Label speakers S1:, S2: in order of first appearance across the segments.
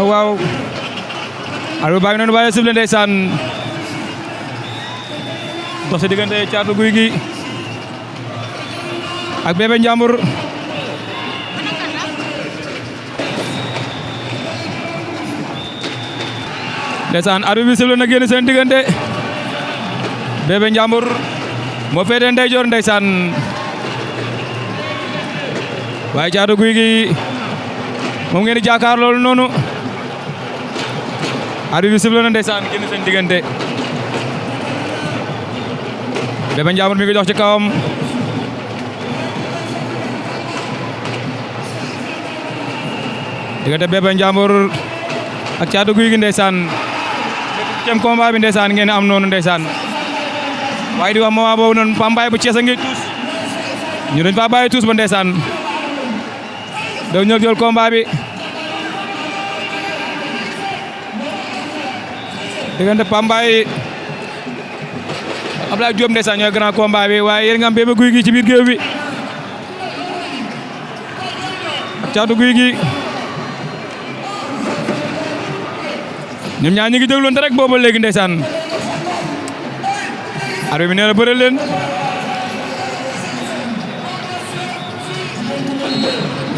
S1: waaw Aliou baa ngi noonu waaye sëb la ndeysaan dox si diggante Caatu Guy gi ak Bébé Njambur ndeysaan arbitre bi sëb la na génn seen diggante Bébé Njambur moo féete ndeyjoor ndeysaan waaye Caatu Guy gi moom ngeen di jaakaar loolu noonu arbitre bi sifle na ndeysaan génn seen diggante Bébé Njambur mi ngi dox ci kawam diggante Bébé Njambur ak Caatu Guy gi ndeysaan cem combat bi ndeysaan ngeen am noonu ndeysaan waaye di wax moment boobu noonu Pambaay bu Cees a ngi tuus ñu dañ fa bàyyi tuus ba ndeysaan daw ñëw jël combat bi diggante Pambaay Ablaye Diop ndeysaan ñooy grand combat bi waaye yéen nga am Bébé Guy gi ci biir géew bi ak Caatu Guy gi ñoom ñaar ñi ngi dégloonte rek booba léegi ndeysaan arbitre bi nee na bëre leen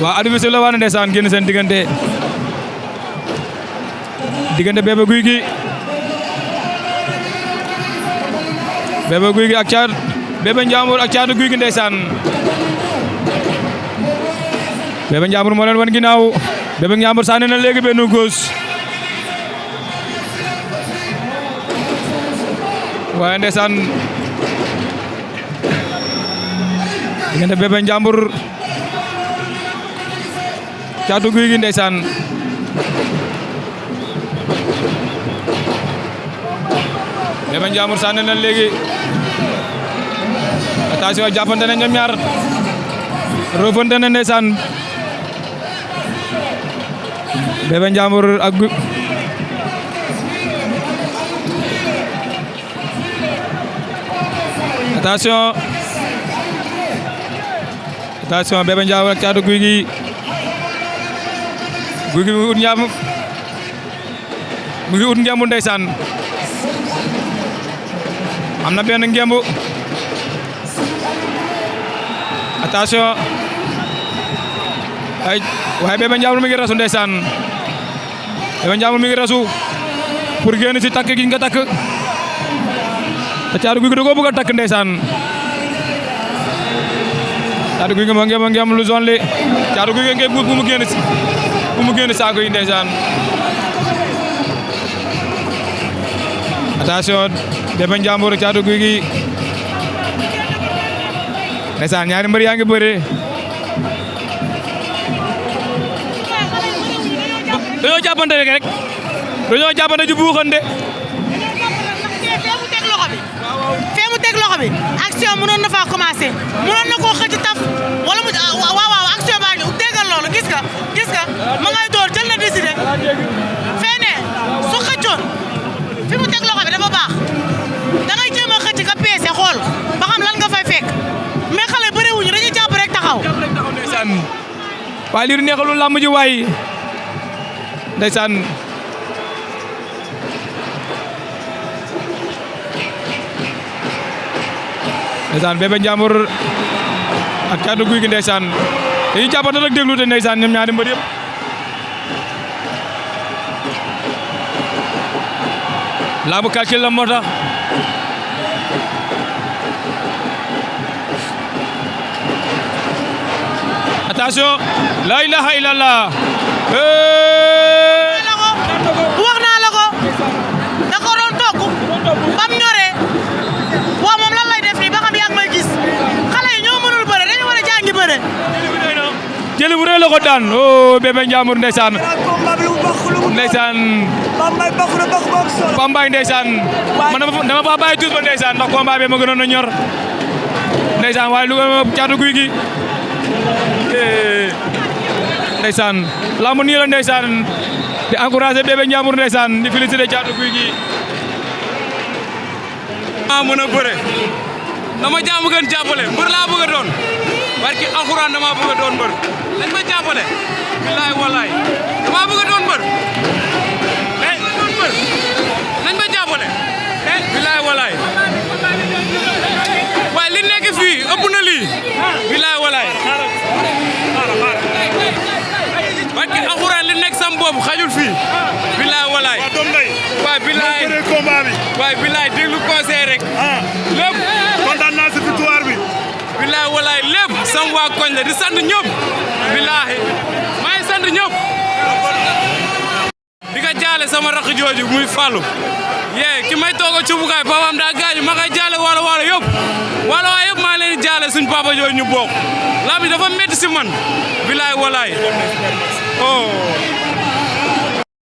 S1: waa arbitre bi la waa ndeysaan génn seen diggante Bébé Guy gi Bébé Guy gi ak Bébé Njambur ak Caatu Guy gi ndeysaan Bébé Njambur moo leen wan ginnaaw Bébé Njambur sànni na léegi benn góos waaye ndeysaan diggante Bébé Njambur Caatu Guy gi ndeysaan Bébé Njambur sànni na léegi attention jàppante na ñoom ñaar roofante na ndeysaan Bébé Njambur ak attention Bébé Njambur ak Caatu Guy gi Guy gi mu ngi ut ngembu ndeysaan am na benn ngembu attention waaye Bébé Njambur mi ngi rasu ndeysaan Bébé Njambur mi ngi rasu pour génn ci takk gi nga takk te Caatu Guy gi da koo bëgg a takk ndeysaan Caatu Guy gi moo ngem lu zone li Caatu Guy gi ngay buut bu mu génn saako yi ndeysaan attention Bébé Njambur Caatu Guy gi ndeysaan ñaari mbër yaa ngi bëre dañoo jàppante rek dañoo jàppante ju buuxante
S2: fee mu teg loxo bi action mënoon na faa commencé mënoon na koo xëcc taf wala mu waaw action baa ngi déggal loolu gis nga ma ngay door jël na décidé fee ne su xëccoon fi mu teg loxo bi dafa baax da ngay jéem a xëcc ka peese xool ba xam lan nga fay fekk mais xale bëri wuñu dañuy jàpp rek taxaw
S1: ndeysaan waaye lii du neexalul làmb ji waay ndeysaan Bébé Njambur ak Caatu Guy gi ndeysaan dañuy jàppante rek déglu te ndeysaan ñoom ñaari mbër yëpp laabu calcul la moo tax attention la ilaha illallah
S2: wax naa la ko da ko doon togg bam ñoree waaw moom lan lay def nii ba xam yaa ngi may gis xale yi ñoo mënul bëre dañu war a jàngi bëre
S1: jëli bu rëy la ko daan oh Bébé Njambur ndeysaan Pambaay ndeysaan man dama fa bàyyi tuus ba ndeysaan ndax combat bi ma gënoon a ñor ndeysaan waaye lu Caatu Guy gi ndeysaan lamb nii la ndeysaan di encourager Bébé Ndiambour ndeysaan di féliciter Caatu Guy gi
S3: maa mën a bëre dama jaamu gën jàppale mbër laa bëgg a doon barki alxuraan dama bëgg a doon mbër dañ ma jàppale billaay wallaay dama bëgg a doon mbër doon mbër nañ ma jàppale billaay wallaay waaye li nekk fii ëpp na lii billaay wallaay barki alxuraan li nekk sam boobu xajul fii billaay wallaay waaye billaay waaye billaay déglu conseil rek lépp
S4: kontaan naa si victoire bi
S3: billaay wallaay lépp sam waa koñ la di sant ñëpp billaay maa ngi sant ñëpp di ko jaale sama rakk jooju muy Fallou yee ki may toog a cubukaay papaam daa gaañu ma koy jaale waalo yëpp maa leen di jaale suñ papa jooju ñu bokk laa bi dafa métti si man billaay wallaay oh